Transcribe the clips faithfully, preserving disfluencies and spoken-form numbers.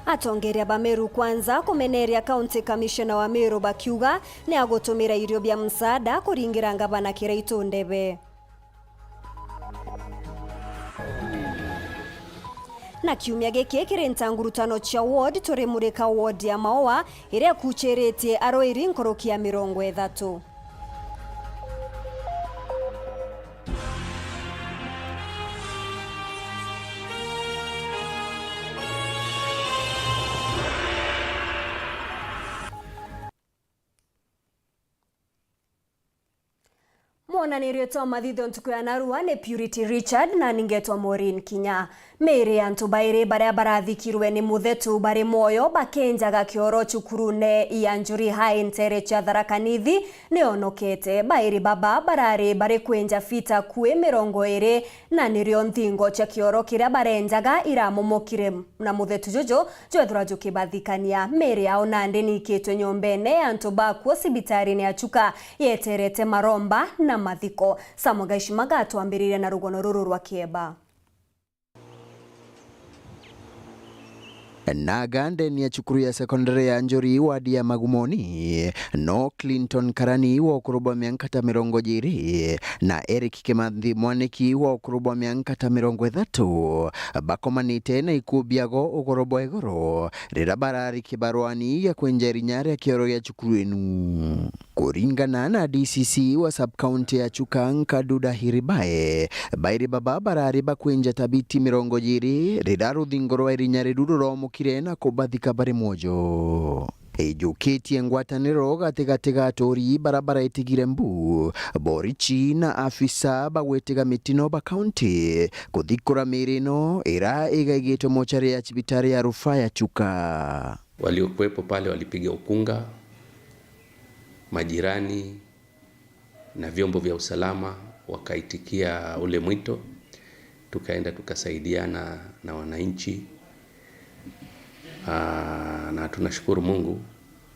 Atongeria ba Meru Kwanza kumeneria County Commissioner wa Meru bakiuga ni agutumira irio bia msaada kuringira ngavana Kiraitu ndebe. Na kiumia giki kiri ntangurutano cia ward, turimurika ward ya Maua iria ikuchiritie arwiri nkuruki ya mirongo ithatu. Mwonanirio twa mathitho ntuku ya narua ni Purity Richard na ningetwa Maureen Kinya. Miiri ya antu bairi baria barathikirwe ni muthetu bari mwoyo bakenjaga kioro cukurune ya Njuri High ntere cia Tharaka Nithi niyonokete. Bairi baba barari bari kwinja fita kui mirongo iri na nirio nthingo cia kioro kiria barenjaga iramomokire na muthetu juju jwethirwa jukibathikania. Miiri yao nandi niikitwe nyombene ya antu bakuo cibitarine ya Chuka yeterete maromba na mathiko. Samuel Gaishima gatwambiriria na rugono ruru rwa kieba. Na aga ndeni ya cukuru ya sekondari ya Njuri, wadi ya Magumoni, no Clinton Karani wa ukuru bwa mianka ta mirongo jiri na Eric Kimathi Mwaniki wa ukuru bwa mianka ta mirongo ithatu bakomanite na ikuu biago ugoro bwa igoro riria barari kibaruani gia kwenja irinya ria kioro gia cukuru inu. Kuringana na D C C wa sub-county ya Chuka, Nkaduda Hiribae, bairi baba barari bakwinja ta biti mirongo jiri riria ruthingo rwa irinya riru ruromokire na kubathika bari mwojo. Ijukitie ngwataniro gatigati ga aturi bara baraitigire mbu, borichi na afisa bagwitiga mitino ba county kuthikura miiri ino ira igaigitwe mochari ya cibitari ya rufaa ya Chuka. Waliokuwepo pale walipiga ukunga, majirani na vyombo vya usalama wakaitikia ule mwito, tukaenda tukasaidiana na wananchi. Aa, na tunashukuru Mungu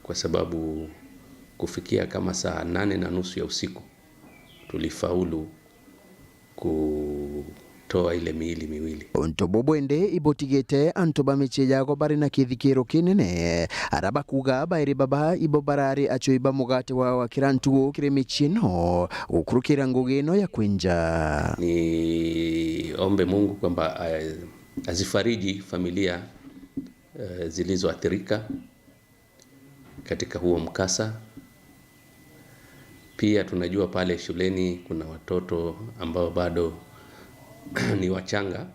kwa sababu kufikia kama saa nane na nusu ya usiku tulifaulu kutoa ile miili miwili. Untu bubu indi ibutigite antu ba micii yago bari na kithikiro kinene, ara bakuuga bairi baba ibo barari acui ba mugate wa, wa kira ntugu kiri micii ino gukurukira ngugi ino ya kwinja. Niombe Mungu kwamba, eh, azifariji familia, eh, zilizoathirika katika huo mkasa. Pia tunajua pale shuleni kuna watoto ambao bado ni wachanga.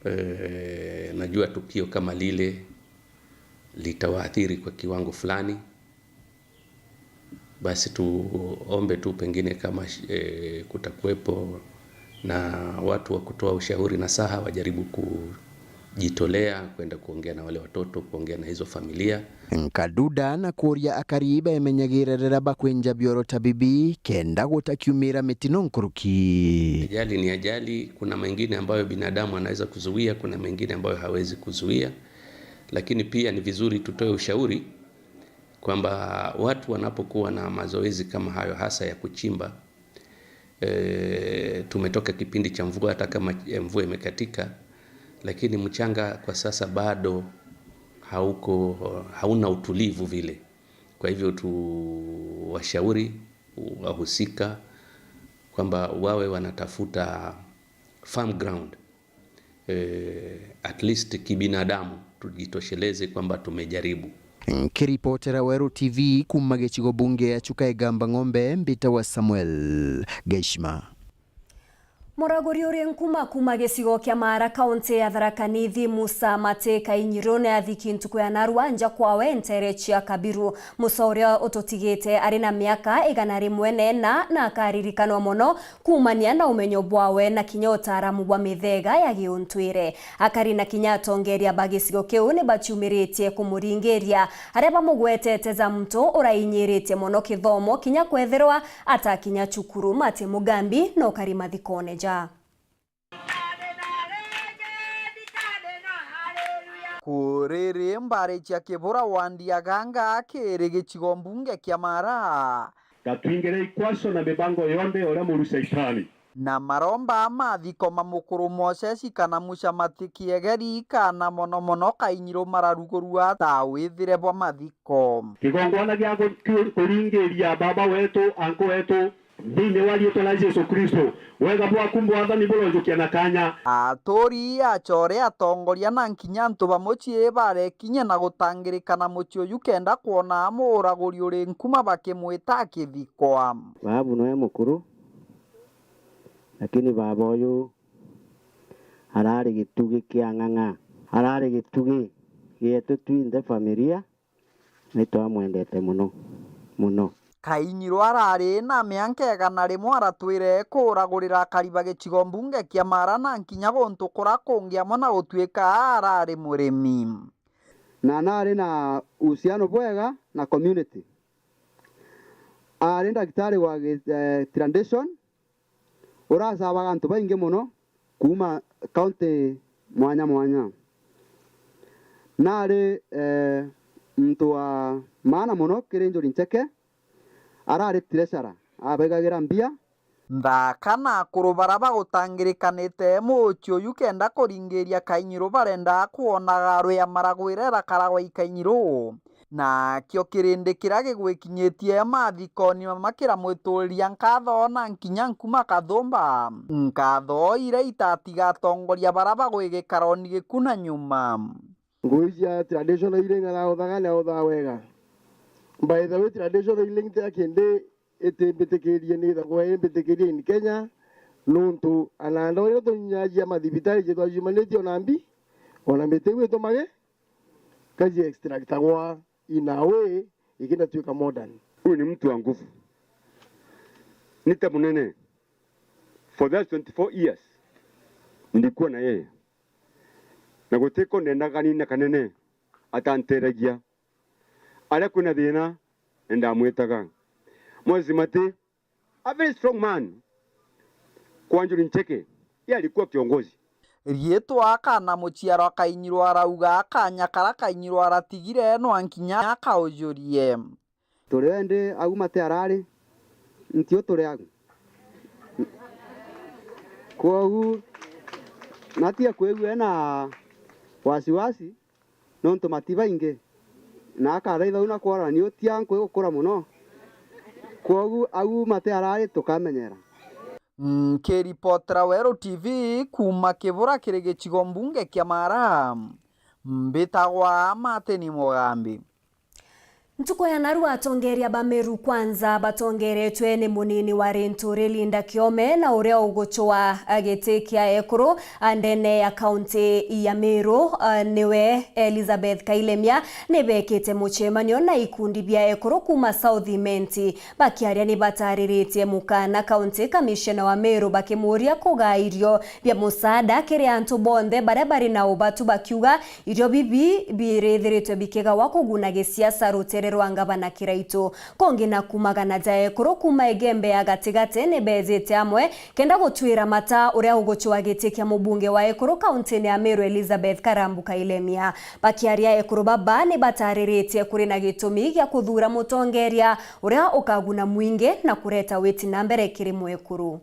Eh, najua tukio kama lile litawaathiri kwa kiwango fulani. Basi tuombe tu pengine kama, eh, kutakuwepo na watu wa kutoa ushauri nasaha wajaribu kujitolea kwenda kuongea na wale watoto, kuongea na hizo familia. Nkaduda na kuuria akari bemenyagire riria bakwinja bioro ta bibi kenda gutakiumira mitino nkuruki. Ajali ni ajali, kuna mengine ambayo binadamu anaweza kuzuia, kuna mengine ambayo hawezi kuzuia, lakini pia ni vizuri tutoe ushauri kwamba watu wanapokuwa na mazoezi kama hayo, hasa ya kuchimba, eh, tumetoka kipindi cha mvua, hata kama, eh, mvua imekatika, lakini mchanga kwa sasa bado hauko, hauna utulivu vile. Kwa hivyo tuwashauri wahusika kwamba wawe wanatafuta firm ground, eh, at least kibinadamu tujitosheleze kwamba tumejaribu. Nkiripotera Weru T V kuuma gicigo bunge ya Chuka Igamba Ng'ombe, mbitawa Samuel Gaishima. Muraguri uri nkuma kuuma gicigo kia Maara, kaunti ya Tharaka Nithi, Musa Mate Kainyiru, ni athiki ntuku ya narua nja kwawe ntere cia Kabiru. Musa uria ututigite ari na miaka igana rimwe na ina na akaririkanwa mono kuumania na umenyo bwawe na kinya utaaramu bwa mithega ya giuntwire. Akari na kinya atongeria ba gicigo kiu ni baciumiritie kumuringiria, aria bamugwetete ja muntu urainyiritie mono kithomo, kinya kwethirwa atakinya cukuru. Mate Mugambi no kari mathikone ja. Kuriri mbari cia Kibura wandi ya Ganga kiri gicigo mbunge kia Maara. Na twingire ikwaso na mibango yonthe ya uria muru Shaitani. Na maromba mathiko ma mukuru Moses kana Mucamati Kiegeri kana mono mono Kainyiru mararugurua ta withire bwa mathiko. Kigongwana gia ku-, ku-, kuringiria baba wetu, anko wetu, thiini wa riitwa ria Jesu Kristo, wega bwaku mbwathani buronjukia na kanya. Aturi, acore, atongoria na nkinya antu ba mucii barekinya na gutangirika na mucii uyu kenda kwona muuraguri uri nkuma bakimwita akithikwa. Babu noe mukuru, lakini baba uyu arari gitugi kia ng'ang'a, arari gitugi gietu twinthe familia. Nitwamwendete mono, mono. Kainyiru arari na mianka igana rimwe aratwire kuuragurira akari ba gicigo mbunge kia Mara na nkinya guntu kura kungi amwe na gutuika arari murimi. Na nari na uhusiano bwega na community. Ari ndagitari wa gi-, eh, tradition, uracabaga antu baingi mono kuuma kaunti mwanya mwanya. Nari, eh, muntu wa maana mono kiri Njuri Ncheke, arari treasurer, abaigagira mbia. Nthaka na akuru bara bagutangirikanite mucii uyu kenda kuringiria Kainyiru barenda kwonaga rwia maragwire rakaragwa i Kainyiru. Nakio kirindi kiria gigwikinyitie mathikoni mama kiramwituriria nkatho na nkinya nkuma kathumba. Nkatho iria itatiga atongoria bara bagwi gikaroni gikuna nyuma. Ngui cia traditional iria ing'arauthaga ni authaa wega. By the way, traditional healing ti ya kindi itimbitikirie, ni ithagwa imbitikirie in Kenya, nuntu ananda uria tunyajia mathibitari jitwajiumanitie ona mbi, ona miti iu itumage, kaji extractagwa in a way ikinatuika modern. Huyu ni mtu wa nguvu. Nita munene. For that twenty-four years, nilikuwa na yeye. Na gutiko ndendaga nina kanene atanteragia. Aria kwina thina, ndamwitaga. Moses Mati, a very strong man. Kwa Njuri Ncheke, yeye alikuwa kiongozi. Riitwa kana muciarwa Kainyiru arauga kanya kara Kainyiru aratigire no nkinya akaujurie. Turi endi agu mati arari, ntiu turi agu. Kwogu, natia kwigua ena wasiwasi, nontu mati baingi, na akathaitha u na kwora, ni utia nkwi gukura mono. Kwogu, au mati arari tukamenyera. Nkiripotera Weru T V kuuma Kibura kiri gicigo mbunge kia Mara, mbitagwa Martin Mugambi. Ntuku ya narua atongeria ba Meru Kwanza batongeretwe ni munini wa Linturi Linda Kiome na uria ugucwa giti kia ekuru ndene ya kaunti ya Meru, niwe Elizabeth Kailemia, nibekite mucemanio na ikundi bia ekuru kuuma South Imenti. Bakiaria nibatariritie mukana County Commissioner wa Meru bakimuria kugaa irio bia musaada kiri antu bonthe baria bari na ubatu, bakiuga irio bibi birithiritwe bikigawa kuguna gisiasa rutere rwa ngavana Kiraitu. Kongi na kumagana ja ekuru kuuma Igembe ya gatigati nibejite amwe kenda gutwira mata uria ugucwa giti kia mubunge wa ekuru kauntini ya Meru Elizabeth Karambu Kailemia. Bakiaria ekuru baba nibatariritie kuri na gitumi gia kuthura mutongeria uria ukaguna mwingi na kureta witi na mbere kiri mwekuru.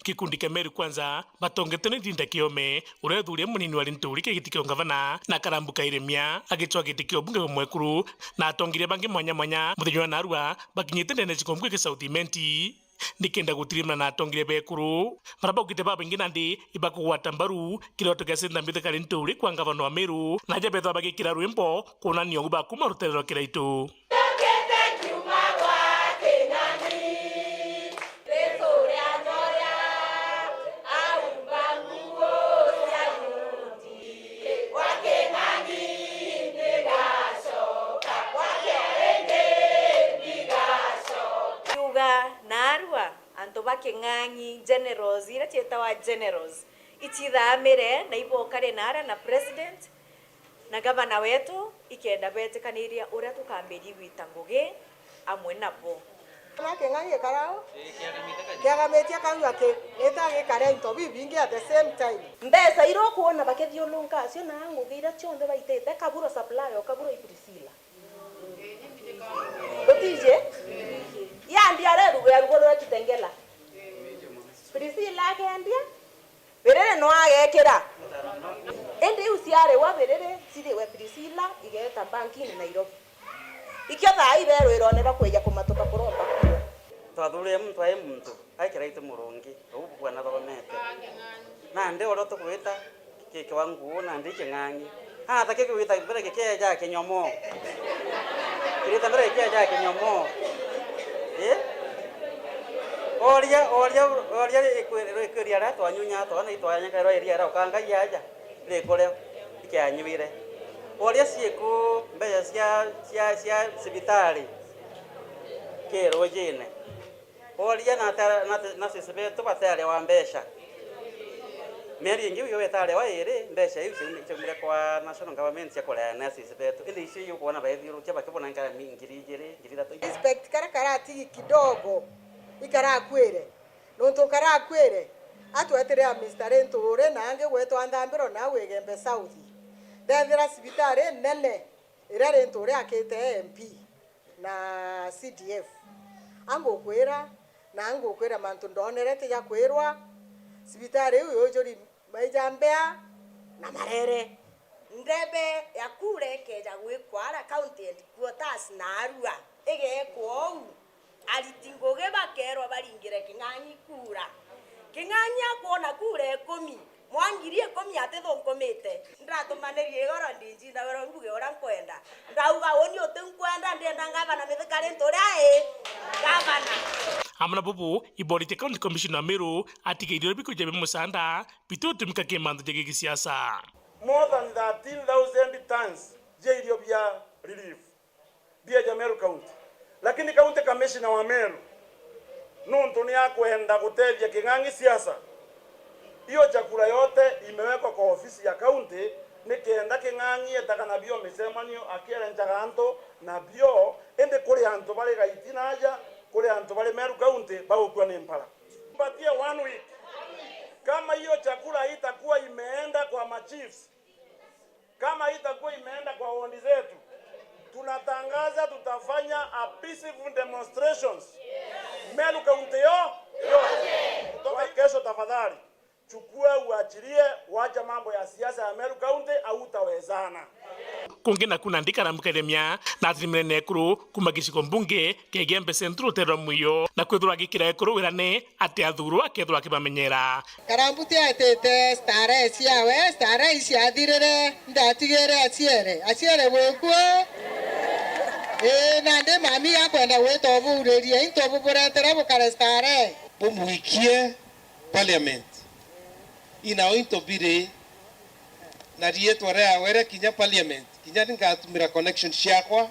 Gikundi kia Meru Kwanza batongetwe ni Linda Kiome, uria uthuria munini wa Linturi kiri giti kia ungavana, na Karambu Kailemia agicwa giti kia ubunge bwa mwekuru, na atongeria bangi mwanya mwanya muthenya wa narua bakinyite ndene ya gicigo mbunge kia South Imenti. Nikenda gutirimana na atongeria bekuru, baria baukite babaingi nandi ibakugwata mbaru kiroto kia Senta Mbithe Kalinturi kwa ngavana wa Meru, na aja bethwa bagikira rwimbo kwonania ugu bakuma rutere rwa Kiraitu. Kiuga narua, antu ba King'ang'i, generals, iria cietawa generals, icithamire na ibokare naria na president na gavana wetu, ikenda betikaniria uria tukambiria igwita ngugi amwe nabo. Na King'ang'i gikarao, kiagamitie kau ati nita gikare into bibingi at the same time. Mbeca iria ukwona bakithiurunka acio na ngugi iria cionthe baitite, Kaburo supply o Kaburo i Priscilla. Utiji? Yandi areruga erugurwe Kitengela. Priscilla akendia, Biriri no agekira. Indi iu ciariwa Biriri cithiwe Priscilla igeeta bankini Nairobi. Ikio thaa iberwirone bakwija kumatuka kuromba kuo. Twathurire muntu ai muntu, ai kiraiti murungi, uu bwana thomete. Nandi uria tugwita, Kikiwa nguu nandi king'ang'i. Ata kigwita mbere gikieja kinyomo. Kirita mbere gikieja kinyomo. Eh? Oria, oria, oria rikwiria ria twanyunya twana itwanya kairwa iria ra ukangai aja. Rikuria ikianyuire. Oria ciiku mbeca cia, cia, cia cibitari kirujine. Oria na ata-, na ata-, nurses betu batearewa mbeca. Mieri ingi iu itarewa iri, mbeca iu ciaum-, ciaumire kwa national government cia kurea nurses betu. Indi icio iu ukwona baithiurukia bakibona nkara mi-, ngiri igiri, ngiri ithatu. Respect karia karatigi kidogo ikarakwire. Nontu karakwire, atwetire a Mister Linturi na angi gwetwa Nthambiro na au Igembe South. Ndethira cibitari nene iria Linturi akite M P na C D F. Angukwira, na angukwira mantu ndonere ti ja kwirwa, cibitari iu yujuri maija mbea na marere. Ndebe ya kura ikeja gwikwa ara county headquarters na Arua, igekwa ou. Ariti ngugi bakerwa baringire King'ang'i kura. King'ang'i akwona kura ikumi, mwa ngiri ikumi atithunkumite. Ndratumanirie igoro ndinjindagirwa mbuge uria nkwenda. Ndauga, uni uti nkwenda, ndienda ngavana Mithika Linturi ai ngavana. Amwe na bubu, iborite County Commissioner wa Meru, atigiirie biku ja bimusanda, bitutumika ki mantu ja gikisiasa. More than thirteen thousand tons ja irio bia relief bieja Meru County. Lakini County Commissioner wa Meru, nontu ni akwenda gutethia King'ang'i siasa, hiyo chakula yote imewekwa kwa ofisi ya county, ni kenda King'ang'i etaga nabio micemanio akierenjaga antu nabio, indi kuri antu bari Gaiti na aja, kuri antu bari Meru County bagukua ni mpara. Mpatie one week. Kama hiyo chakula haitakuwa imeenda kwa machiefs, kama itakuwa imeenda kwa wodi zetu, tunatangaza tutafanya a peaceful demonstrations Meru County yo, yo. Kutoka kesho, tafadhali, chukua uachilie, wacha mambo ya siasa ya Meru County, hautawezana. Kungi naku nandi karamukethemia na atiri minene ekuru kuma gicigo mbunge kia Igembe Central rutere rwa Mwiyo, na kwithirwa agikira ekuru wirane ati athurwa akethirwa akibamenyera. Karambuti etite starehe ciawe, starehe iciathirire, ndatigire aciere. Aciere bwikua? Ii, nandi mami akwenda gwita ubuuririe, into buburetere bukare starehe. Bumwikie parliament. Inao into biri na riitwa riawe ria kinya parliament. Kinya ni ngatumira connection ciakwa,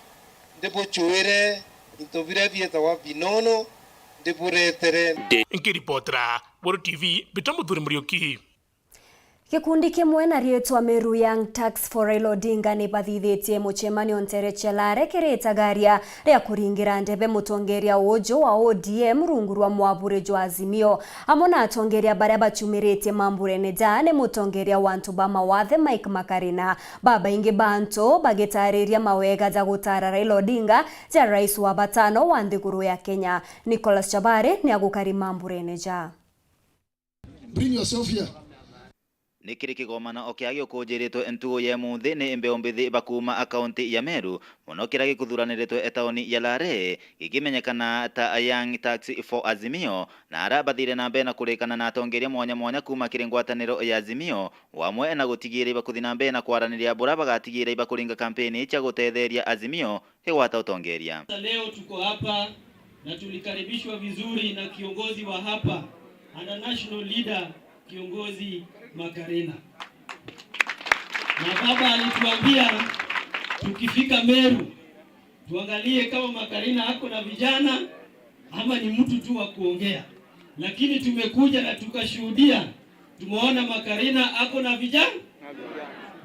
ndibuchuire into biria biitagwa binono, ndiburetere. Nkiripotera Weru T V, mbitwa Muthuri Muriuki. Gikundi kimwe na riitwa Meru Young Turks for Raila Odinga ni bathithitie mucemanio ntere cia Lare kiri itagaria ria kuringira ndebe mutongeria uju wa O D M rungu rwa mwaburi jwa Azimio, amwe na atongeria baria bachumiritie mamburene ja ni mutongeria wa antu ba mawathe Mike Makarina. Babaingi ba antu bagitariria mawega ja gutara Raila Odinga ja rais wa batano wa nthiguru ya Kenya. Nicholas Chabari ni agukari mamburene ja. Bring yourself here. Ni kiri kigomano o kia giukunjiritwe ntugu ya imunthi ni mbeu mbithi ba kuuma a kaunti ya Meru, mono kiria gikuthuraniritwe e tauni ya Lare, gikimenyekana ta Young Turks for Azimio, na aria bathire na mbere na kurikana na atongeria mwanya mwanya kuuma kiri ngwataniro ya Azimio, wamwe na gutigiira ibakuthi na mbere na kwaraniria buria bagatigiira ibakuringa kampeni cia gutetheria Azimio kigwata utongeria. Leo tuko hapa na tulikaribishwa vizuri na kiongozi wa hapa, and a national leader, kiongozi Makarina. Na baba alituambia tukifika Meru, tuangalie kama Makarina ako na vijana ama ni mtu tu wa kuongea. Lakini tumekuja na tukashuhudia, tumeona Makarina ako na vijana,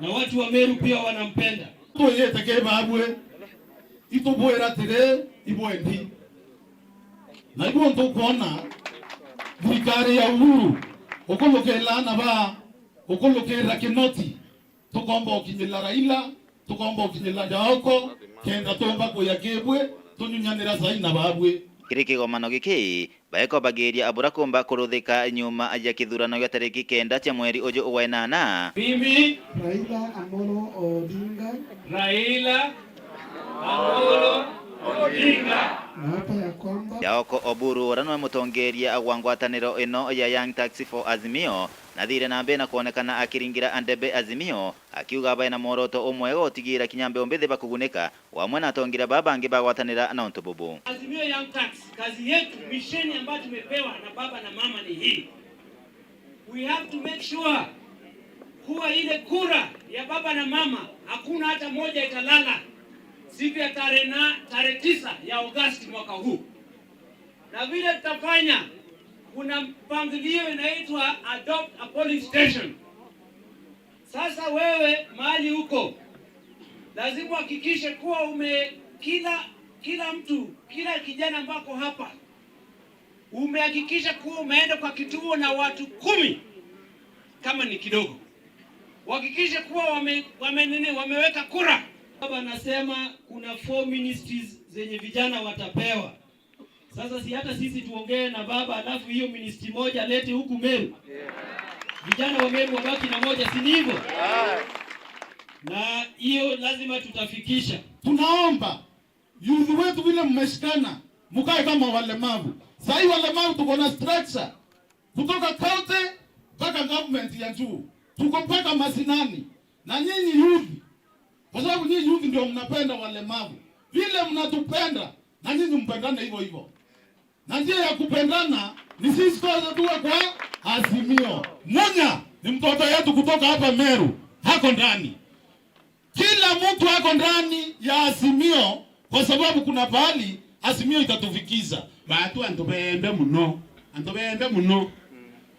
na watu wa Meru pia wanampenda. Twiyite ki babwe, itubwira atiri, ibwendi. Na ibu ntukwona thirikari ya Uhuru, ukulukira na ba, ukulukira Kinoti, tukomba ukinyira Raila, tukomba ukinyira Jaoko, kenda tumba kuya kibwe, tunyunyanira saina babwe. Kiri kigomano giki, baekobagiria abura kumba kuruthika nyuma ya kithurano gia tariki kenda cia mweri uju wa inana. Mimi Raila Amolo Odinga. Raila Amolo Odinga. Naapa ya kwamba Jaoko Oburu, uria niwe mutongeria wa ngwataniro ino ya Young Turks for Azimio, nathire na mbere na kwonekana akiringira ndebe Azimio, akiuga baina mworoto umwega utigira kinya mbeu mbithi bakugunika, wamwe na atongeria baa bangi bagwatanira na untu bubu. Azimio Young Turks, kazi yetu, misheni ambayo tumepewa na baba na mama ni hii. We have to make sure kuwa ile kura ya baba na mama hakuna hata moja italala siku ya tarehe na, tarehe tisa ya Agosti mwaka huu. Na vile tutafanya, kuna mpangilio inaitwa adopt a polling station. Sasa wewe mahali uko, lazima uhakikishe kuwa ume-, kila, kila mtu, kila kijana ambako hapa, umehakikisha kuwa umeenda kwa kituo na watu kumi, kama ni kidogo. Uhakikishe kuwa wame-, wame-, nini, wameweka kura. Baba anasema kuna four ministries zenye vijana watapewa. Sasa si hata sisi tuongee na baba, alafu hiyo ministry moja alete huku Meru? Vijana wa Meru wabaki na moja, si ni hivyo? Na hiyo lazima tutafikisha. Tunaomba youth wetu vile mmeshikana, mkae kama walemavu. Sahii walemavu tuko na structure. Kutoka county mpaka government ya juu. Tuko mpaka mashinani. Na nyinyi youth, kwa sababu nyinyi youth ndio mnapenda walemavu. Vile mnatupenda, na nyinyi mpendane hivyo hivyo. Na njia ya kupendana ni sisi sote tuwe kwa Azimio. Munya ni mtoto yetu kutoka hapa Meru, hako ndani. Kila mtu ako ndani ya Azimio kwa sababu kuna pahali Azimio itatufikisha. Batu antu bembe muno, antu bembe muno.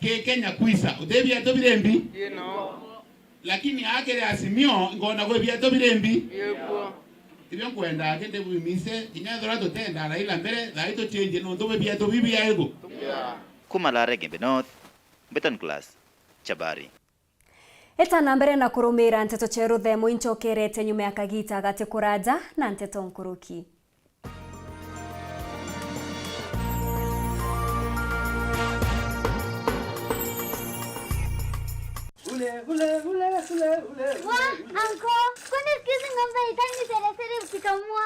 Ki Kenya kwisa, uti biatu biri mbi? Lakini akiri Azimio, ngona gwi biatu biri mbi? Ibio nkwenda ake ndibumise, kinya ethirwa tutenda Raila mbere, thaa ii tuchenjie nontu bwi biatu bibi aigu. Kuma Lare Gembe North, Mbeton Class, Chabari. Eta na mbere na kurumira nteto cia ruthemo incokerete nyuma ya kagita gati kuraja na nteto nkuruki. Wa, anko, kwani siku hizi ng'ombe haitaki miseresere ukikamua?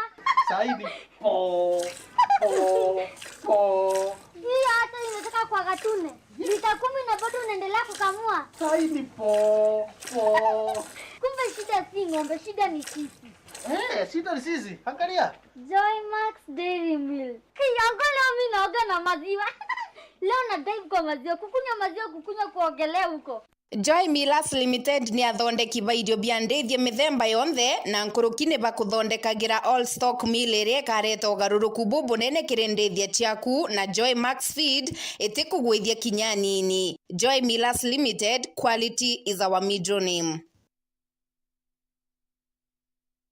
Saidi. Po, po, po. Hiyo hata inataka kwa gatune. Lita kumi na bado unaendelea kukamua? Saidi po, po. Kumbe shida si ng'ombe, shida ni sisi. Eh, shida ni sisi. Angalia. Joy Max Dairy Milk. Hey, anko, leo mimi naoga na maziwa. Leo na dive kwa maziwa, kukunywa maziwa, kukunywa kuogelea huko. Joy Millers Limited ni athondeki ba irio bia ndithia mithemba yonthe, na nkuruki ni bakuthondekagera all stock meal iria ikareta ugaruruku bubunene kiri ndithia ciaku, na Joy Max Feed itikugwithia kinya anini. Joy Millers Limited, quality is our middle name.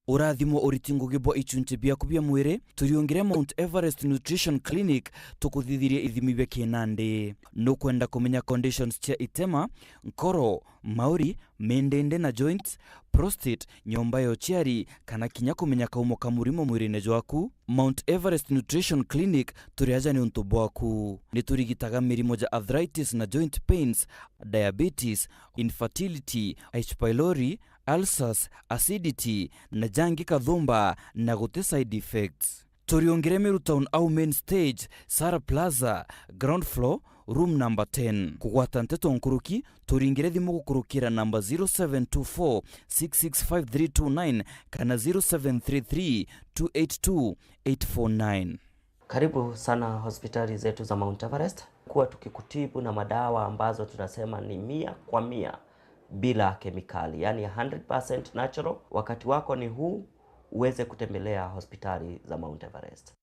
Urathimo uriti ngugi bwa ichunchi biaku bia mwiri, turiungire Mount Everest Nutrition Clinic tukuthithirie ithimi bia kinandi. Nukwenda kumenya conditions cia itema, nkoro, mauri, mindindi na joints, prostate, nyomba ya uciari, kana kinya kumenya kaumo ka murimo mwirine jwaku? Mount Everest Nutrition Clinic turi aja ni untu bwaku. Ni turigitaga mirimo ja arthritis na joint pains, diabetes, infertility, H. pylori, ulcers, acidity, na jangi kathumba, na guti side effects. Turiungire Meru Town au main stage, Sara Plaza, ground floor, room number ten. Kugwata nteto nkuruki, turingire thimu gukurukira namba zero seven two four six six five three two nine kana zero seven three three two eight two eight four nine. Karibu sana hospitali zetu za Mount Everest. Kuwa tukikutibu na madawa ambazo tunasema ni mia kwa mia bila kemikali, yani hundred percent natural. Wakati wako ni huu uweze kutembelea hospitali za Mount Everest.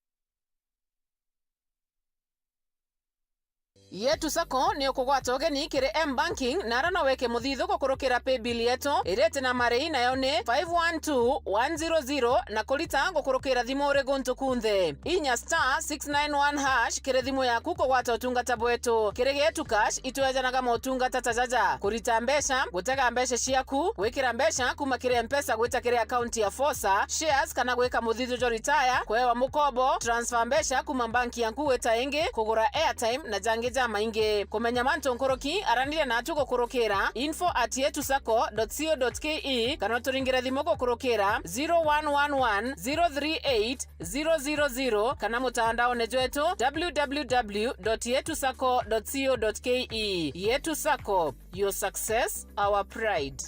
Yetu Sacco ni ukugwata ugeni kiri M-Banking, na ara no weke muthithu gukurukira paybill yetu iriti na marei, nayo ni five one two one zero zero, na kurita gukurukira thimu uri guntu kunthe. Inya star six nine one hash kiri thimu yaku kugwata utungata bwetu. Kiri Getu Cash, itwejanaga motungata ta jaja: kurita mbeca, gutega mbeca ciaku, gwikira mbeca kuma kiri Mpesa gwita kiri akaunti ya Fosa, shares kana gwika muthithu jwa retire, kwewa mukobo, transfer mbeca kuma banki yaku gwita ingi, kugura airtime na jangi jamaingi. Kumenya mantu nkuruki, araniria natu gukurukira info at yetu sacco dot co dot ke kana uturingire thimu gukurukira zero one one one zero three eight zero zero zero kana mutandaone jwetu w w w dot yetu sacco dot co dot ke. Yetu Sacco, your success, our pride.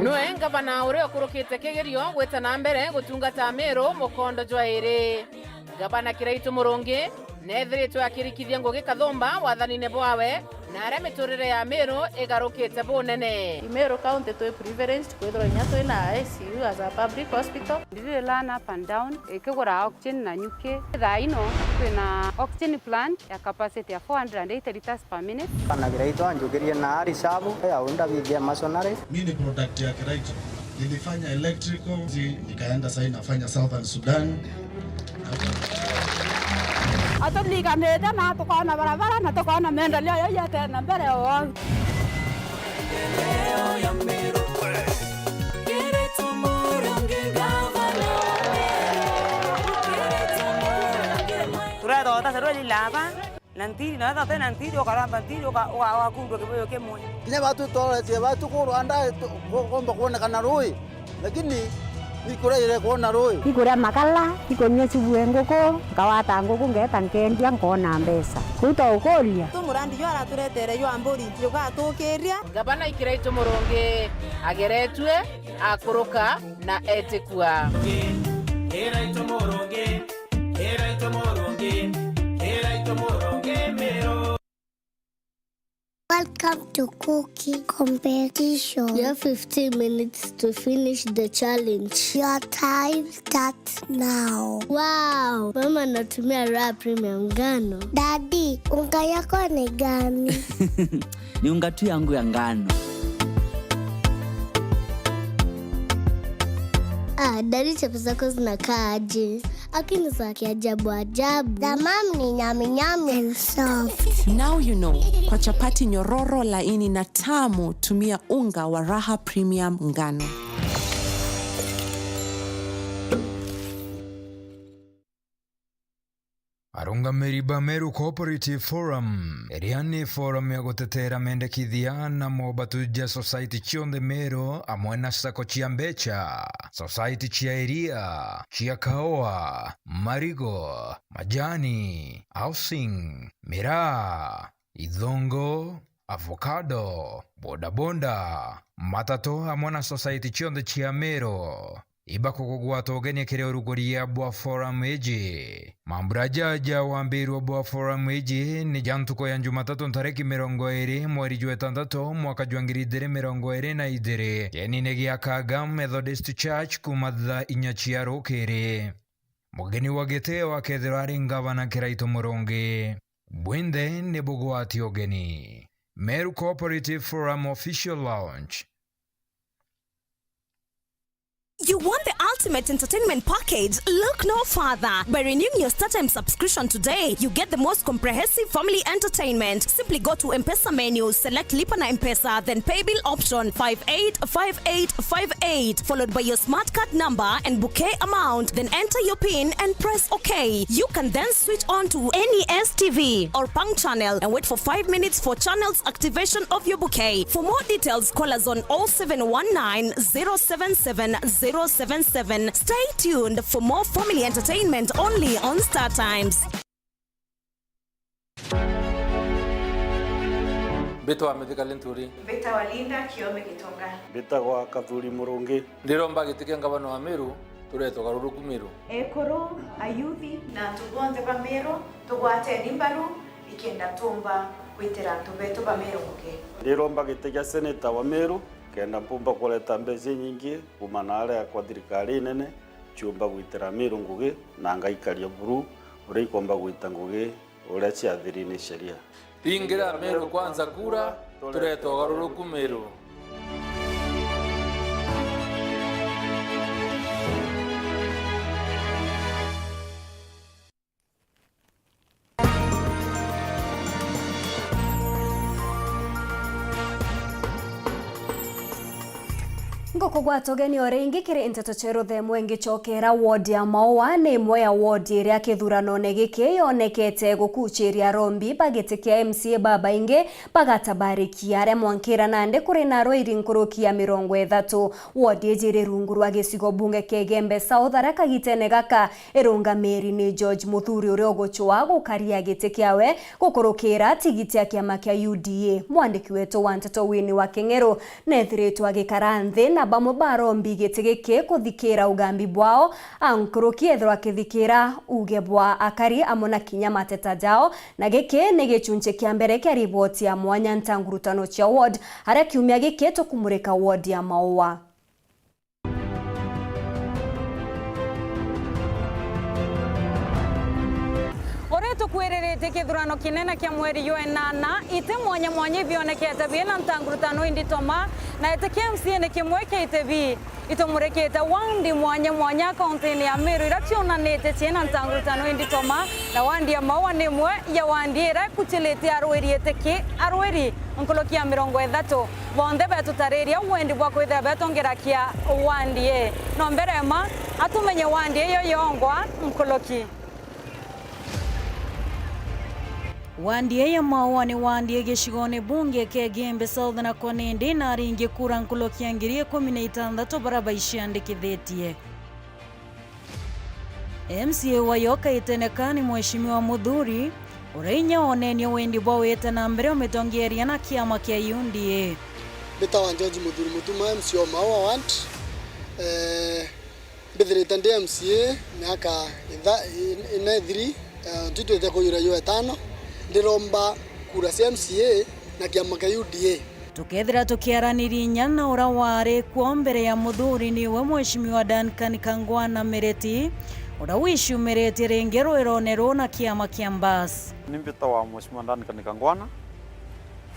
Nwe ngavana uria ukurukite kigerio gwita na mbere gutungata Meru mukondo jwa iri. Ngavana Kiraitu Murungi neethiritwe akirikithia ngugi kathumba wathanine bwawe, na aria miturire ya Meru igarukite bunene. I Meru County twi privileged kwithirwa inya twina I C U as a public hospital. Ndiri run up and down, ikigura oxygen na nyuki. Thaa ino twina oxygen plant ya capacity ya four hundred and eighty liters per minute. Bana Kiraitu anjukirie na ari shabu ya unda bigia masonary. Mi ni product ya Kiraitu. Nilifanya electrical, zi-, nikaenda sasa nafanya Southern Sudan. Aturiganite na tukona barabara na tukona maendeleo yaiete na mbere o. Turethota serweli laba. Na ntiri, na wethira utina ntiri, ukaramba ntiri, uka-, uka-, ugakundwa kibuyu kimwe. Kinya batu twaretie batu ku Rwanda, tu-, ku-, kumba kwonekana rui, lakini ni kuria irekwona rui. Ikuria makala, ikunyua subu e nguku, nkawata nguku, ngeeta nkendia, nkona mbeca. Kuu twaukuria. Tu murandi jwa araturetere jwa mburi, jugatukiria. Ngavana Kiraitu Murungi ageretue, akuruka na etikua. Kiraitu Murungi. Kiraitu Murungi, Kiraitu Murungi Meru. Welcome to cooking competition. You have fifteen minutes to finish the challenge. Your time starts now. Wow, mama anatumia Raha Premium ngano. Daddy, unga yako ni gani? Ni unga tu yangu ya ngano. Ah, daddy, chapati zako zinakaa aje? Lakini za kiajabu ajabu. The mom ni nyami nyami and soft. Now you know, kwa chapati nyororo, laini na tamu, tumia unga wa Raha Premium ngano. Arungamiri ba Meru Cooperative Forum, iria ni forum ya gutetera mendekithia na mobatu ja society cionthe Meru, amwe na sacco cia mbeca, society cia iria, cia kaua, marigo, majani, housing, miraa, ithongo, avocado, bodaboda, matatu, amwe na society cionthe cia Meru. Ibakugugwata ugeni kiri uruguri ya bwa forum iji. Mambura jaja wambirwe bwa forum iji ni ja ntuku ya Jumatatu ntariki mirongo iri mweri jwa itantatu mwaka jwa ngiri igiri mirongo iri na igiri, kienine gia Kaga Methodist Church kuma thaa inya cia rukiri. Mugeni wa gitio akethirwa ari Ngavana Kiraitu Murungi. Bwinthe ni bugwati ugeni. Meru Cooperative Forum Official Lounge. You want the ultimate entertainment package? Look no further. By renewing your StarTimes subscription today, you get the most comprehensive family entertainment. Simply go to M-Pesa menu, select Lipa na M-Pesa, then pay bill option five eight five eight five eight, followed by your smart card number and bouquet amount. Then enter your pin and press OK. You can then switch on to any S T V or Pang channel and wait for five minutes for channels activation of your bouquet. For more details, call us on oh seven one nine, zero seven seven, zero seven seven. Stay tuned for more family entertainment only on StarTimes. Mbitwa Mithika Linturi. Mbitagwa Linda Kiome Gitonga. Mbitagwa Kathuri Murungi. Ndiromba giti kia ngavana wa Meru, turetwe Garuruku Meru. Ekuru, ayuthi, na antu bonthe ba Meru, tugwateni mbaru, ikenda tumba gwitira antu betu ba Meru ngugi. Ndiromba giti kia seneta wa Meru, kenda mpumba kureta mbeca inyingi kuma naaria kwa thirikari inene, ciumba gwitira Meru ngugi, na ngaikaria buru Uria ikomba gwita ngugi uria ciathiri ni sheria. Ringira Meru Kwanza kura, turete ugaruruku Meru. Ngukugwata ugeni o ringi kiri nteto cia ruthemwe ngicokera ward ya Maua ni imwe ya ward iria kithuranone giki yonekete gukuchiria arombi ba giti kia M C A babaingi bagatabarikia aria mwankira nandi kuri na arwairi nkuruki ya mirongo ithatu. Ward iji iri rungu rwa gicigo bunge kia Igembe South, aria kagitene gaka irungamiri ni George Muthuri uria ugucwa gukaria giti kiawe gukurukira tigiti ya kiama kia U D A. Mwandiki wetu wa nteto Winnie wa King'eru nethiritwe agikara nthi na bamwe ba arombi giti giki kuthikira ugambi bwao, a nkuruki ethirwa akithikira uge bwa akari amwe na kinya mateta jao, na giki ni gichunchi kia mbere kia riboti ya mwanya ntangurutano cia ward, aria kiumia giki tukumurika ward ya Maua. Uria tukwiriritie kithurano kinene kia mweri jwa enana, iti mwanya mwanya ibionekete biina ntangurutano indito ma, na iti kia M C A ni kimwe kia iti bi. Itumurikite wandi mwanya mwanya kauntini ya Meru iria cionanite ciina ntangurutano indito ma, na wandi ya Maua ni imwe ya wandi iria ikuchiritie arwiri iti ki arwiri nkuruki ya mirongo ithatu. Bonthe betutariria wendi bwa kwithira betongerakia wandi ii. No mbere mma atumenye wandi iyo yongwa nkuruki. Wandi ii ya Maua ni wandi ii gicigone bunge kia Igembe South, na kwa nindi na aringi kura nkuruki ya ngiri ikumi na itantatu baria baiciandikithitie. M C A wayo kaitene ka ni Mheshimiwa Muthuri, uria inya onenie wendi bwa wita na mbere umitongeria na kiama kia U D A. Mbitawa George Muthuri Mutuma, M C A o Maua Ward. Eh, mbithirite ndi M C A miaka itha-, i-, ina ithiri, eh, ntwitwite kuira yo etano. Ndiromba kura cia M C A na kiama kia U D A. Tukethira tukiaraniria inya na uria wari kuo mbere ya Muthuri, niwe Mheshimiwa Duncan Kangwana Mireti, uria wiciumiritie ringi rwirone ruu na kiama kia Mbas. Ni mbitawa Mheshimiwa Duncan Kangwana,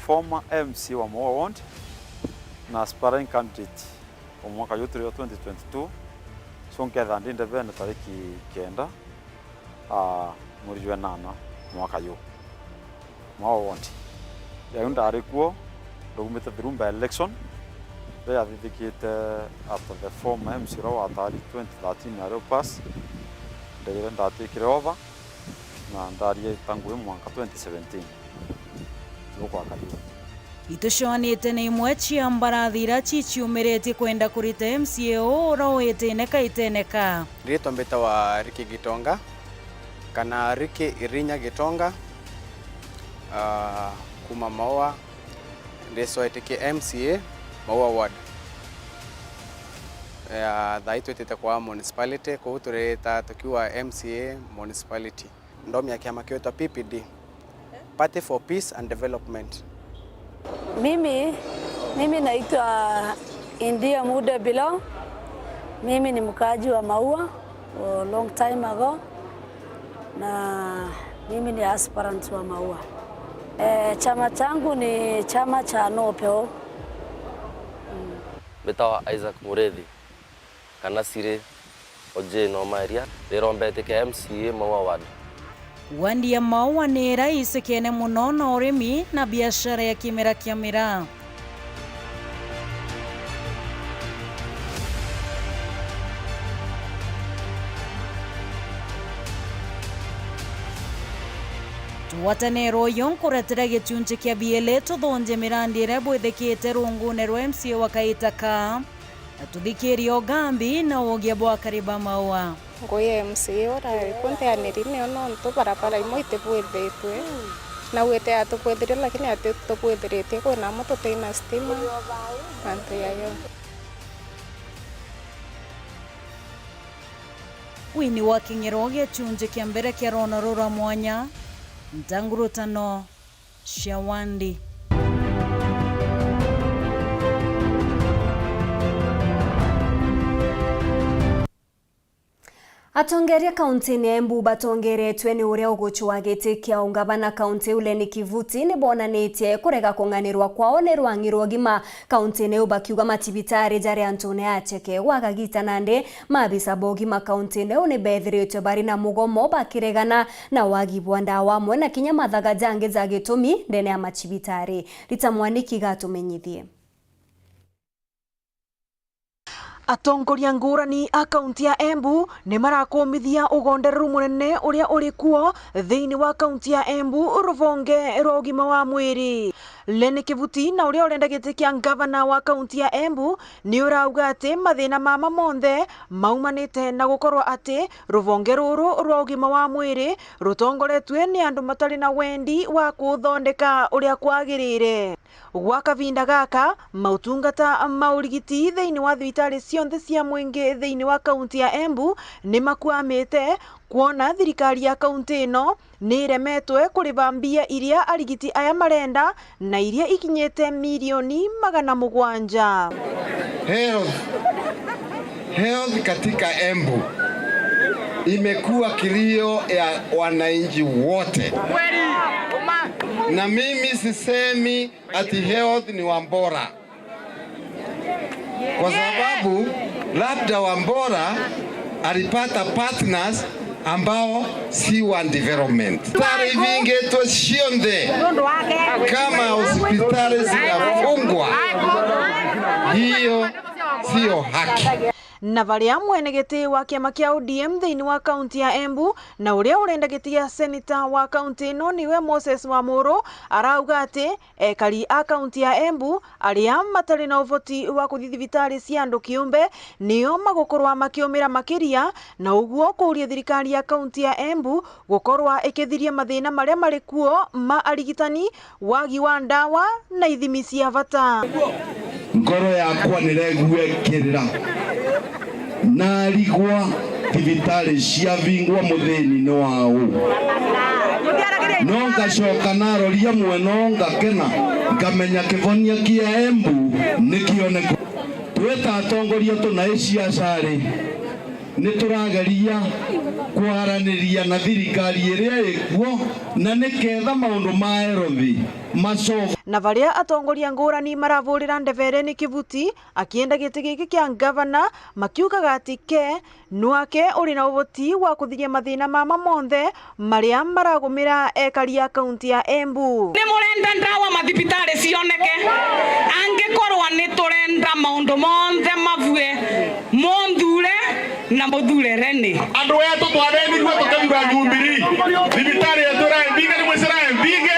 former M C A wa Maua Ward na aspiring candidate wa mwaka juu turi o twenty twenty-two, so nkethira ndi ndebene tariki kenda, ah, mweri jwa enana mwaka juu. Maua Ward. Riu ndari kuo, ndaumite through by election, riria yathithikite after the former M C A uria watari twenty thirteen ario pass, ndaire ndatwikire over, na ndarie ta ngui mwanka twenty seventeen. Nigukwaka riu. Itucoanite na imwe cia mbarathi iria ciciumiritie kwenda kurita M C A uu uria witine kaitene ka. Ritwa mbitawa Ricky Gitonga, kana Ricky Irinya Gitonga, ah, kuma Maua, ndicoetie ki M C A Maua Ward. Ya, thaa ii twitite kwa municipality, kuu turita tukiuga M C A municipality. Ndomia kiama kietwa P P D, Party for Peace and Development. Mimi, mimi naitwa India Mude Bilo. Mimi ni mkaaji wa Maua for a long time ago, na mimi ni aspirant wa Maua. Eh, chama changu ni chama cha NOPEO. Mbitawa Isaac Murethi, kana Siri Ojino Maeria, rirombetie kia M C A Maua Ward. Wandi ya Maua ni iria icikene mono na urimi na biashara ya kimera kia miraa. Tugwataniro uyu nkuretera gichunchi kia biili tuthunje mirandi iria bwithikite rungune rwa M C A wa kaita ka. Na tuthikirie ugambi na ugia bwa akari ba Maua. Ngui ya M C A uria ikuo nteaniri nio nontu barabara imwe itibwithitwe. Na gwite atubwithirie lakini atitubwithiritie, kwina amwe tutina stima, mantu yayo. Winnie wa King'ero gichunji kia mbere kia rwonoro rwa mwanya, ntangurutano cia Wandi. Atongeria kaunti-ini ya Embu batongeretwe ni uria ugucwa giti kia ungavana kaunti iu Lenny Kivuti ni bonanitie kurega kung'anirwa kwao ni rwang'i rwa ugima kaunti-ini iu, bakiuga macibitari jari antune acheke. Gwa kagita nandi, maabisa ba ugima kaunti-ini iu ni bethiritwe bari na mugomo bakiregana na wagi bwa ndawa amwe na kinya mathaga jangi ja gitumi ndene ya macibitari. Rita Mwaniki gatumenyithie. Atongoria ngurani a kaunti ya Embu ni marakumithia ugondereru munene uria uri kuo thiini wa kaunti ya Embu ruvonge rwa ugima wa mwiri. Lenny Kivuti na uria urenda giti kia ngavana wa kaunti ya Embu ni urauga ati mathina mama monthe maumanite na gukorwa ati ruvonge ruru rwa ugima wa mwiri rutongoretue ni andu matari na wendi wa kuthondeka uria kwagirire. Gwa kavinda gaka, mautungata ma urigiti thiini wa thibitari cionthe cia mwingi thiini wa kaunti ya Embu ni makwamite, kwona thirikari ya kaunti ino ni iremetwe kuriva mbia iria arigiti aya marenda na iria ikinyite milioni magana mugwanja. Health, health katika Embu imekuwa kilio ya wananchi wote, na mimi sisemi ati health ni Wambora, kwa sababu labda Wambora alipata partners ambao si wa development. Hospitali ivingitwe cionthe, kama hospitali zinafungwa, hiyo sio haki. Na varia mwene giti wa kiama kia O D M thiini wa kaunti ya Embu na uria urenda giti gia seneta wa kaunti ino niwe Moses Wamuru arauga ati ekari a kaunti ya Embu aria matari na uvoti wa kuthi thibitari cia andu kiumbe nio magukorwa makiumira makiria, na uguo kuuria thirikari ya kaunti ya Embu gukorwa ikithiria mathina maria mari kuo ma arigitani, wagi wa ndawa na ithimi cia vata. Ngoro yakwa niregua ikirira, narigwa thibitari ciavingwa muthini ni wa u? No ngacoka naroria mwena u ngakena, nkamenya kivonia kia Embu nikioneka. Twi ta atongoria tuna i ciaca ri, ni turageria kwaraniria na thirikari iria ikuo, na niketha maundu ma health macoke. Na varia atongoria ngurani maravurira ndevere ni Kivuti akienda giti giki kia ngavana, makiugaga ati ke nwake uri na uvoti wa kuthiria mathina mama monthe maria maragumira ekari a kaunti ya Embu. Ni murenda ndawa mathibitari cioneke? Angikorwa ni turenda maundu monthe mavue, munthure na muthure Lenny. Andu etu twathethirue tukethirwa Jubilee, thibitari yetu irae mbinge, ni mwicira irae mbinge.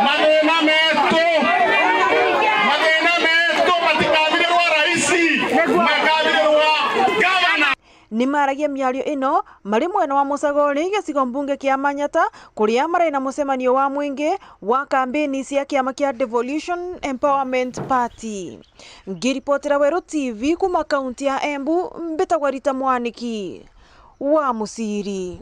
Mathina metu, mathina metu matikathirirwa raisi, makathirirwa gavana. Ni maragia miario ino mari mwena wa Mucagori, gicigo mbunge kia Manyata, kuria marai na mucemanio wa mwingi wa kambeni cia kiama kia Devolution Empowerment Party. Ngiripotera Weru T V kuma kaunti ya Embu, mbitagwa Rita Mwaniki wa Muciri.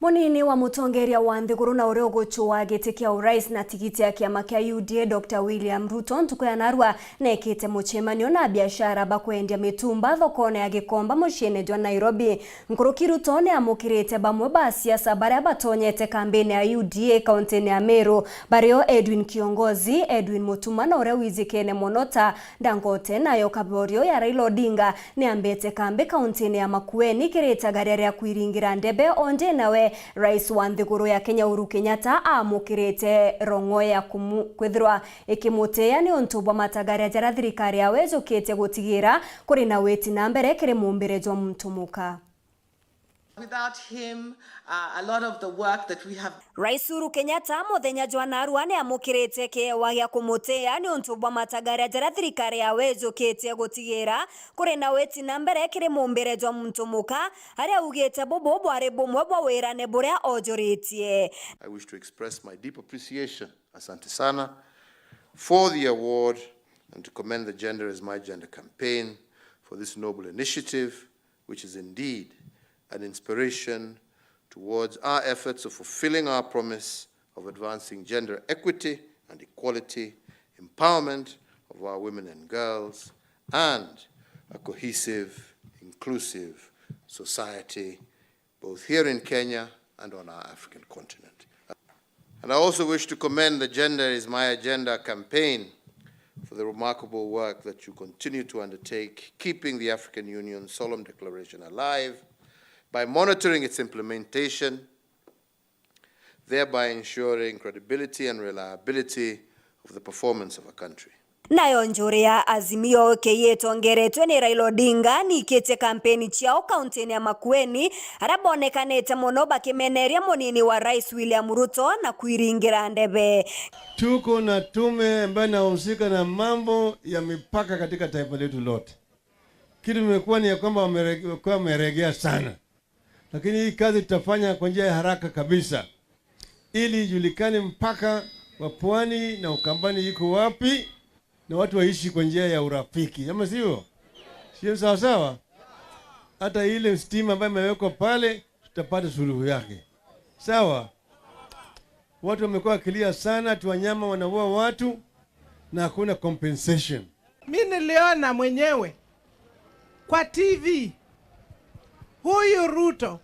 Munini wa mutongeria wa nthiguru na uria ugucua giti kia urais na tigiti ya kiama kia U D A, Doctor William Ruto, ntuku ya narua nekite mucemanio na abiashara ba kwendia mitumba thokone ya Gikomba muciine jwa Nairobi. Nkuruki Ruto ni amukirite bamwe ba asiasa baria batonyete kambini ya U D A kauntini ya Meru, bario Edwin Kiongozi, Edwin Mutuma na uria wijikene mono ta Dangote, nayo kaborio ya Raila Odinga ni ambite kambi kauntini ya Makueni kirita garia ria kwiringira ndebe, onde nawe rais wa nthiguru ya Kenya Uhuru Kenyatta amukirite rong'o ya kumu-, kwithirwa ikimutia ni untu bwa matagaria jaria thirikari yawe ijukitie gutigira kuri na witi na mbere kiri mumbire jwa muntu muka. Without him, uh, a lot of the work that we have. Rais Uhuru Kenyatta muthenya jwa narua ni amukirite kiewa gia kumutia ni untu bwa matagaria jaria thirikari yawe ijukitie gutigira kuri na witi na mbere kiri mumbire jwa muntu muka, aria augite bubu bwari bumwe bwa wirane buria ojuritie. I wish to express my deep appreciation, asante sana, for the award and to commend the Gender is My Gender campaign for this noble initiative, which is indeed an inspiration towards our efforts of fulfilling our promise of advancing gender equity and equality, empowerment of our women and girls, and a cohesive, inclusive society, both here in Kenya and on our African continent. And I also wish to commend the Gender is My Agenda campaign for the remarkable work that you continue to undertake, keeping the African Union Solemn Declaration alive by monitoring its implementation, thereby ensuring credibility and reliability of the performance of a country. Nayo njuri ya Azimio K itongeretwe ni Raila Odinga niikitie kampeni ciao kaunti-ini ya Makueni, aria bonekanite mono bakimeneria munini wa Rais William Ruto na kwiringira ndebe. Tuko na tume ambayo inahusika na mambo ya mipaka katika taifa letu lote. Kitu imekuwa ni ya kwamba wamere-, wamekuwa wameregea sana. Lakini hii kazi tutafanya kwa njia ya haraka kabisa, ili ijulikane mpaka wa Pwani na Ukambani iko wapi, na watu waishi kwa njia ya urafiki, ama sivyo? Sio sawa sawa? Hata ile stima ambayo imewekwa pale, tutapata suluhu yake. Sawa? Watu wamekuwa wakilia sana ati wanyama wanaua watu na hakuna compensation. Mi niliona mwenyewe kwa T V huyu Ruto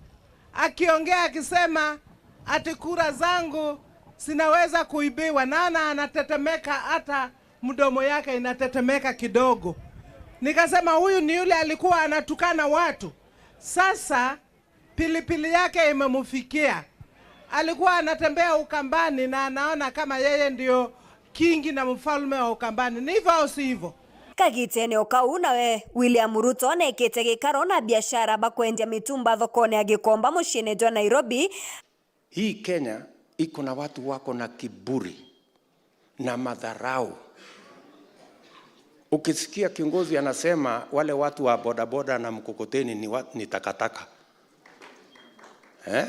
akiongea akisema ati kura zangu zinaweza kuibiwa. Naona anatetemeka, hata mdomo yake inatetemeka kidogo. Nikasema, "Huyu ni yule alikuwa anatukana watu." Sasa pilipili yake imemfikia. Alikuwa anatembea Ukambani na anaona kama yeye ndio kingi na mfalme wa Ukambani. Ni hivyo au si hivyo? Kagitene o kau, nawe William Ruto neekite gikaro na biashara ba kwendia mitumba thokone ya Gikomba muciine jwa Nairobi. Hii Kenya iko na watu wako na kiburi na madharau. Ukisikia kiongozi anasema wale watu wa bodaboda na mkokoteni ni wa-, ni takataka. Eh?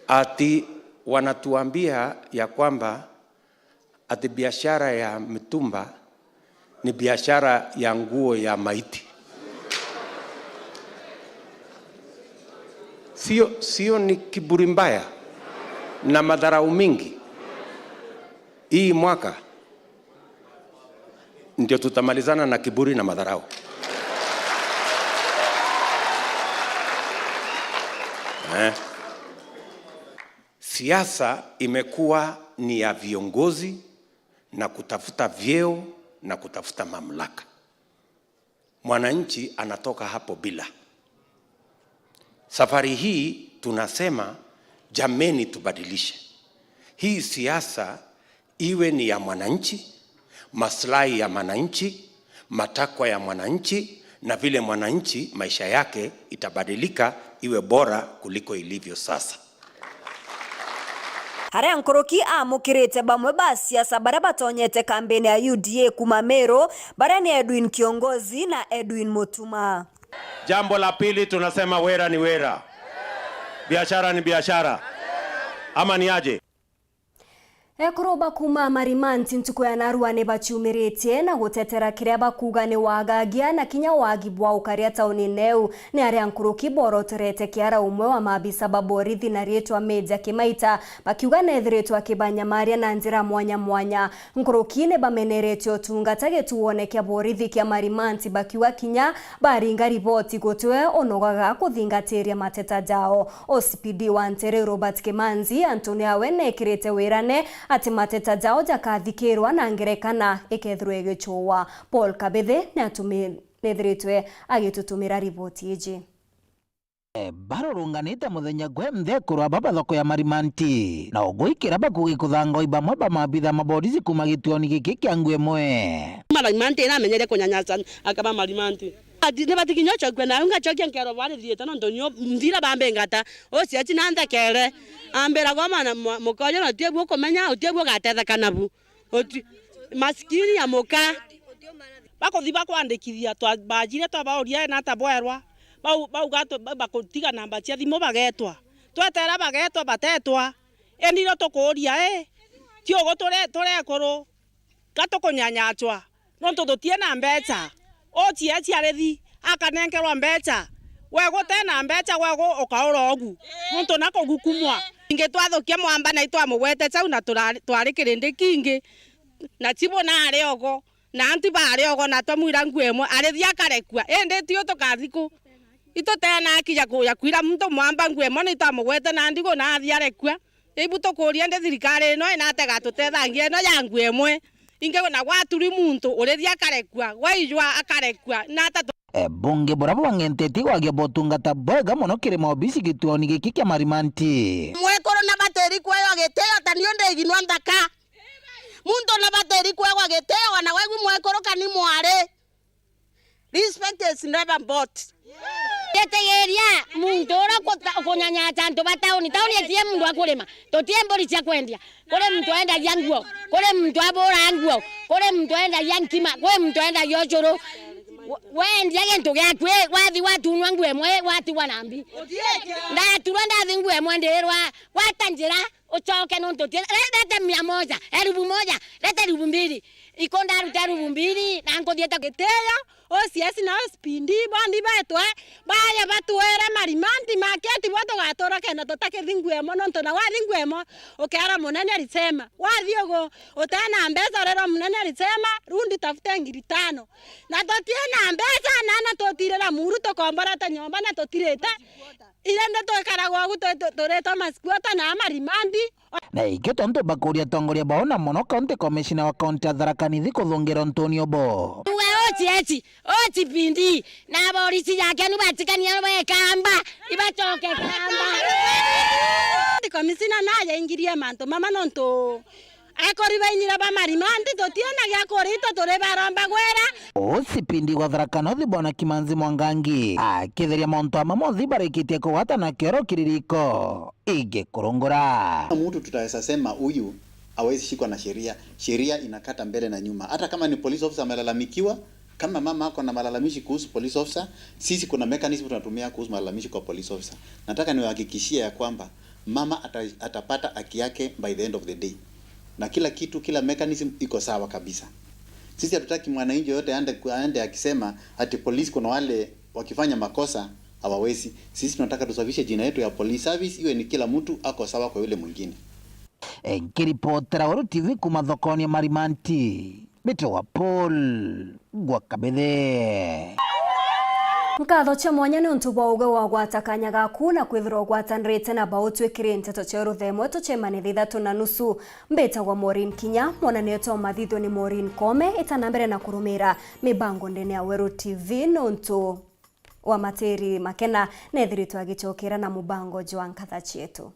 Ati wanatuambia ya kwamba ati biashara ya mitumba ni biashara ya nguo ya maiti. Sio, sio ni kiburi mbaya na madharau mingi? Hii mwaka ndio tutamalizana na kiburi na madharau. Eh. Siasa imekuwa ni ya viongozi na kutafuta vyeo na kutafuta mamlaka. Mwananchi anatoka hapo bila. Safari hii tunasema, jameni, tubadilishe. Hii siasa iwe ni ya mwananchi, maslahi ya mwananchi, matakwa ya mwananchi, na vile mwananchi maisha yake itabadilika iwe bora kuliko ilivyo sasa. Aria nkuruki aamukirite bamwe ba siasa baria batonyete kambeni ya U D A kuuma Meru, baria ni Edwin Kiongozi na Edwin Mutuma. Jambo la pili, tunasema wera ni wera, biashara ni biashara, ama ni aje? Ekuru ba kuuma Marimanti ntuku ya narua ni baciumiritie na gutetera kiria bakuuga ni wagagia na kinya wagi bwa ukaria taunine iu. Ni aria nkuruki boroterete kiara umwe wa maabisa ba borithi na riitwa Major Kimaita, bakiuga neethiritwe akibanyamaria na njira mwanya mwanya. Nkuruki ni bameneretie utungata gituone kia borithi kia Marimanti, bakiuga kinya baringa riboti gutiwe unogaga kuthingatiria mateta jao. O C P D wa Nteere Robert Kimanzi antune awe neekirite wirane ati mateta jao jakathikirwa na ngerekana ikethirwa igicuuwa. Paul Kabithe ni atumi-, neethiritwe agitutumira riboti iji. Barurunganite muthenya kwe nthekuru aba ba thoko ya Marimanti, na ugwikira bakugi kuthanga i bamwe ba maabitha ma borisi kuuma gituoni giki kia ngugi imwe. Marimanti namenyere kunyanyasa akaba Marimanti. Ati, ni batikinya ucokia nawe, ngacokia nkero bari thiete, nontu nio nthira bambingata, uciaci na nthekere. Ambira, gwa mwana mwa-, muka uyu na utiebu ukumenya, utiebu ugatetheka nabu. Uti-, maskini ya muka. Bakuthi bakwandikithia, twa-, bajire twabauria, "Ena ata bwerwa?" Bau, bauga atu-, ba-, bakutiga namba cia thimu bagetwa. Twetera bagetwa, batetwa. Indi no tukuuria, ii, ti ugu ture-, turekuru? Ka tukunyanyachwa? Nontu tutie na mbecha. Uciaciarithi akanenkerwa mbecha, gwe gute na mbecha, gwe gu-, ukaura ugu, nontu na kugukumwa. Ingi twathukia mwamba na itwamugwete chau na turari-, twari kirindi kingi, na chibu nari ogo. Na antu bari ogo na twamwira nguo imwe, arithia akarekua. Indi tiu tukathi ku? Itutena haki ya ku-, ya kwira muntu mwamba nguo imwe, ni twamugwete na ndigu na athi arekua. Ibu tukuria ndi thirikari ino inate gatutethangia ino ya nguo imwe? Ingi na gwaturi muntu, urithia akarekua, gwaijwa akarekua, nata tu- E, bunge bura bwang'entetie gwagia botungata bwega mono kiri maobisi gituoni giki kia Marimanti. Mwekuru na batiri kwegwa gitio, ta niu ndiginwa nthaka. Muntu na batiri kwegwa gitio, wana wegu mwekuru kani mwari. Respect is never bought. Gitigiria muntu uria ukuta-, ukunyanyata antu ba tauni. Tauni itie muntu akurima. Tutie mburi cia kwendia. Kuri muntu endagia nguo, kuri muntu abura nguo, kuri muntu endagia nkima, kuri muntu endagia ucuru. We-, wendia gintu giaku, ii, wathi watunwa nguo imwe, ii, watigwa na mbi. Ndaturwa ndathi nguo imwe ndirwa, gwata njira, ucoke nontu ti-, re-, rete mia moja, elfu moja, rete elfu mbili. Iko ndaruta elfu mbili, na nkuthiite gitio. O C S na O C P D, bondi betwe, baye batwere Marimanti maketi bo tugatura kenda tutakithi nguo imwe, nontu na wathi nguo imwe, ukeera munene alisema. Wathi ugu, utena mbeca, urerwa munene alisema, rudi tafute ngiri tano. Na tutina mbeca, nana tutirira muru tukomborete nyomba na tutirite. Indi twikaragwa ugu twi-, twi-, turitwa masquatter na Marimanti. Na ikio tontu bakuria atongoria bao na mono County Commissioner wa County ya Tharaka Nithi kuthungira untuni ubu. Tuge O C S, O C P D, na aborisi yake ni batikanie bekamba, ibacoke kamba. County Commissioner naye aingirie mantu mama nontu akori bainyira ba Marimanti, tutina gia kurita, turi baromba gwira. O C P D wa Tharaka North Bwana Kimanzi Mwangangi akitheria mauntu ama monthe barikitie kugwata na kioro kiririko igikurungura. Mtu tutaweza sema huyu hawezi shikwa na sheria. Sheria inakata mbele na nyuma. Hata kama ni police officer amelalamikiwa, kama mama ako na malalamishi kuhusu police officer, sisi kuna mechanism tunatumia kuhusu malalamishi kwa police officer. Nataka niwahakikishie ya kwamba mama ata-, atapata haki yake by the end of the day. Na kila kitu, kila mechanism iko sawa kabisa. Sisi hatutaki mwananchi yoyote aende, aende akisema ati polisi kuna wale wakifanya makosa hawawezi. Sisi tunataka tusafishe jina yetu ya police service, iwe ni kila mtu ako sawa kwa yule mwingine. Nkiripotera Weru T V kuma thokoni ya Marimanti, mbitagwa Paul Gwakabithe. Nkatho cia mwanya ni untu bwa uge wagwata kanya gaku na kwithirwa ugwatanirite na bau twikiri nteto cia ruthemwe tucemane thaa ithatu na nusu. Mbitagwa Maureen Kinya, mwonanio twa mathithio ni Maureen Kome, itana mbere na kurumira mibango ndene ya Weru T V nontu wa Matiri Makena, nethiritwe agicokera na mubango jwa nkatha cietu.